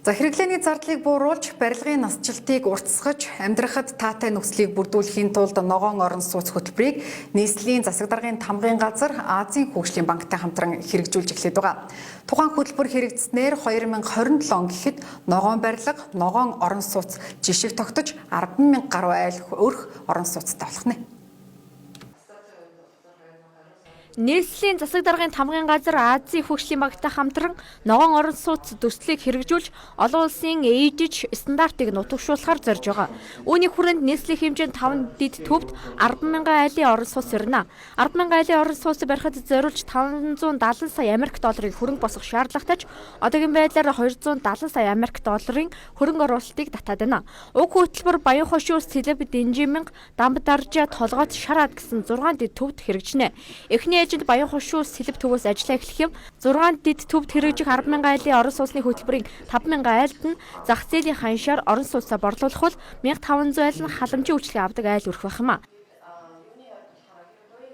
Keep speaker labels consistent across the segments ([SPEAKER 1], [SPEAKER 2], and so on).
[SPEAKER 1] За, хэрэглээний зардлыг бууруулж, барилгын насжилтыг уртасгаж, амьдрахад таатай нөхцөлийг бүрдүүлэхийн тулд ногоон орон сууц хөтөлбөрийг нийслэлийн засаг даргын тамгын газар Азийн хөгжлийн банктай хамтран хэрэгжүүлж эхлэх байгаа. Тухайн хөтөлбөр хэрэгжсэнээр 2027 он гэхэд ногоон барилга, ногоон орон сууц жишиг тогтож 10,000 гаруй айл өрх орон сууцтай болох нь.
[SPEAKER 2] Нийслэлийн засаг даргын тамгын газар Азийн хөгжлийн банктай хамтран ногоон орон сууц төслийг хэрэгжүүлж олон улсын ADG стандартыг нутагшуулахар зорж байгаа. Үүний хүрээнд нийслэлийн хэмжээнд 5 дэд төвд 10,000 айлын орон сууц барина. 10,000 айлын орон сууц барихад зориулж 570 сая Америк долларын хөрөнгө босгох шаардлагатай ч одоогийн байдлаар 270 сая Америк долларын хөрөнгө оруулалтыг татаад байна. Уг хөтөлбөр Баян хошуу, Сэлэв, Дэнжимэнг, Дамбдаржаа, Толгойт, Шараад гэсэн 6 дэд төвд хэрэгжинэ. Эхний ээлжинд Баян хошуу, Сэлэв төвөөс ажиллаа эхлэх юм. 6 дэд төвд хэрэгжих 10,000 айлын орон сууцны хөтөлбөрийн 5,000 айлд нь зах зээлийн ханшаар орон сууцаа борлуулах бол 1500 айл нь халамжийн үйлчилгээ авдаг айл өрөх байх юм а.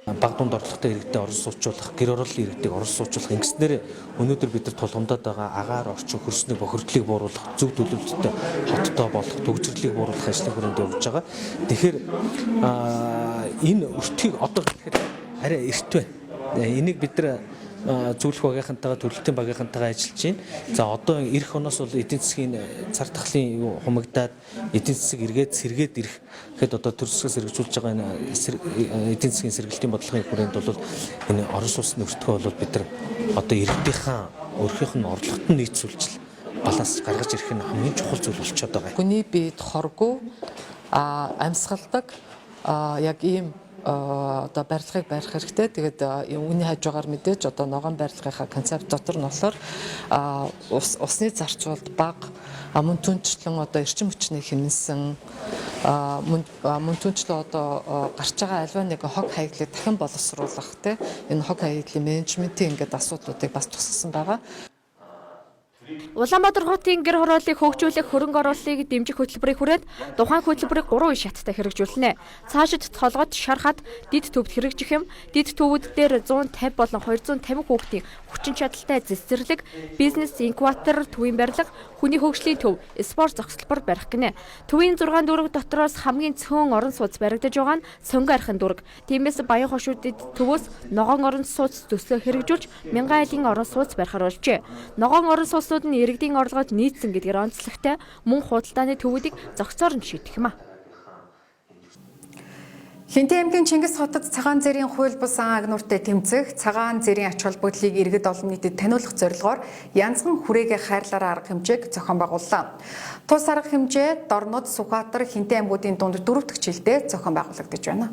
[SPEAKER 3] Баг дунд орлоготой иргэдэд орон сууцуулах, гэр хорооллын иргэдийг орон сууцуулах, ингэснээр өнөөдөр бид нар тулгамдаад байгаа агаар орчин хөрсний бохирдлыг бууруулах, зөв төлөвлөлттэй хоттой болох, төгжрлийг бууруулах ажлын хүрээнд явж байгаа. Тэгэхээр энэ өртгийг одоо гэхэд арай эрт байна. Энийг бид нар зөвлөх багийнхантайгаа, төлөлтийн багийнхантайгаа ажиллаж байна. За, одоо ирэх оноос бол эдийн засгийн цар тахлын юу хумигдаад, эдийн засаг эргээд сэргээд ирэх гэхэд одоо төр засгаас хэрэгжүүлж байгаа энэ эдийн засгийн сэргэлтийн бодлогын хүрээнд бол энэ орон сууцны өртгөө бол бид нар одоо иргэдийнхаа өрхийнх нь орлогот нь нийцүүлж баланс гаргаж ирэх нь хамгийн чухал зүйл болчиход байгаа.
[SPEAKER 4] Хүний биед хоргүй амьсгалдаг яг ийм одоо барилгыг барих хэрэгтэй. Тэгээд үүний хажуугаар мэдээж одоо ногоон барилгынхаа концепт дотор нь болохоор усны зарцуулалт бага, мөн түнчлэн одоо эрчим хүчний хэмнэсэн, мөн түнчлэн одоо гарч байгаа альва нэгэн хог хаягдлыг дахин боловсруулах, те, энэ хог хаягдлын менежментийн ингээд асуудлуудыг бас тусгасан байгаа.
[SPEAKER 2] Улаанбаатар хотын гэр хорооллыг хөгжүүлэх хөрөнгө оруулалтыг дэмжих хөтөлбөрийн хүрээнд тухайн хөтөлбөрийг 3 үе шаттай хэрэгжүүлнэ. Цаашид Толгойд, Шархад, Дэд төвд хэрэгжих юм. Дэд төвүүд дээр 150 болон 250 хүүхдийн хүчин чадалтай цэцэрлэг, бизнес инкубатор, төвийн барилга, хүний хөгжлийн төв, спорт зогсолбор барих гинэ. Төвийн 6 дүүрэг дотроос хамгийн цөөн орон сууц баригдаж байгаа нь Сонгон архин дүүрэг. Тиймээс Баян хошуу дэд төвөөс ногоон орон сууц төслөө хэрэгжүүлж мянган айлын орон сууц барихар болжээ. Ногоон орон сууцнууд нь иргэдийн орлогод нийцсэн гэдгээр онцлогтой, мөн худалдааны төвүүдийг зохицоор нь шийдэх юм а.
[SPEAKER 1] Хэнтэй аймгийн Чингис хотод цагаан зээрийн хууль бус ан агнууртай тэмцэх, цагаан зээрийн ач холбогдлыг иргэд олон нийтэд таниулах зорилгоор янзхан хүрээгээ хайрлаараа арга хэмжээг зохион байгууллаа. Тус арга хэмжээ Дорнод, Сүхбаатар, Хэнтэй аймагуудын дунд дөрөв дэх жилдээ зохион байгуулагдаж байна.